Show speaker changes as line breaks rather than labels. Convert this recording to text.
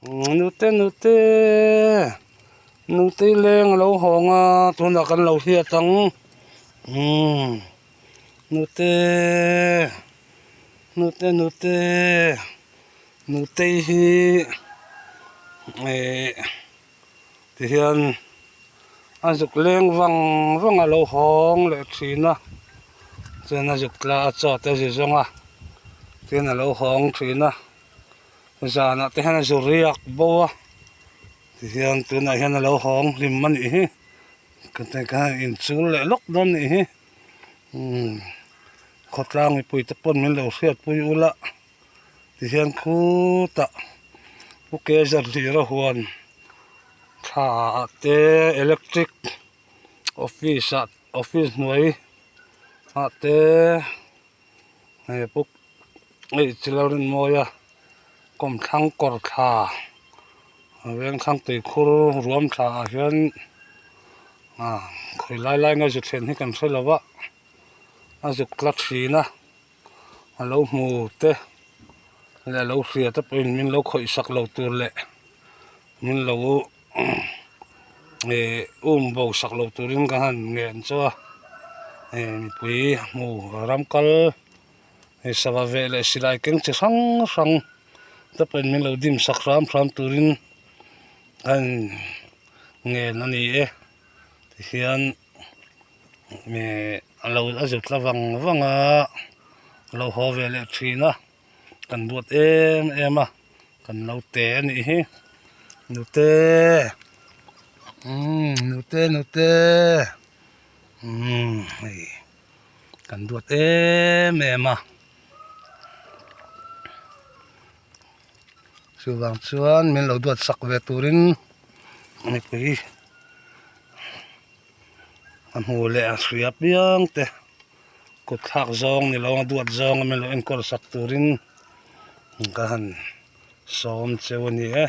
Nute nute nute leng a lo hawng a tunah kan lo hriat ang umm nute nute nute nutei hi eh tihian a zuk leng vang vang a lo hawng leh thin a chuan a zuk tla a chaw te a zu zawng a tin a lo hawng thin a. Zanah te hian a zu riak bo a tihian tunah hian a lo hawng hlim a nih hi kha inchul leh lawk dawn a nih hi umm khawtlang mipui te pawn min lo hriatpui ula tihian khutah pu Kezar hlira huan thla ah te electric office ah office hnuai ah te. Hei puk hei chila rinmawi a kawmthlang kawr thla vengthlang tuikhur ruam thla ah hian ah khawi lai lai nge zu thlen hi kan hre lo va a zuk tla thin a a lo hmu te leh a lo hria te pawhin min lo khawih sak lo tur leh min lo ih um bo sak lo turin ka han ngen chu a ih mipui hmu ram kal hei sava veh leh silai keng chi hrang hrang te pawhin min lo dim sak hram hram turin ka han ngen a ni e tihian ih a lo a zut la vang vang a a lo haw ve leh thin a. Kan duat em em a kan lo te a nih hi nute umm nute nute umm hei kan duat em em a chuvang chuan min lo duat sak ve turin mipui a hmu leh a hria piang te. Kut thlak zawng ni lo a duat zawng a min lo enkawl sak turin ka han sawm cheu a ni e.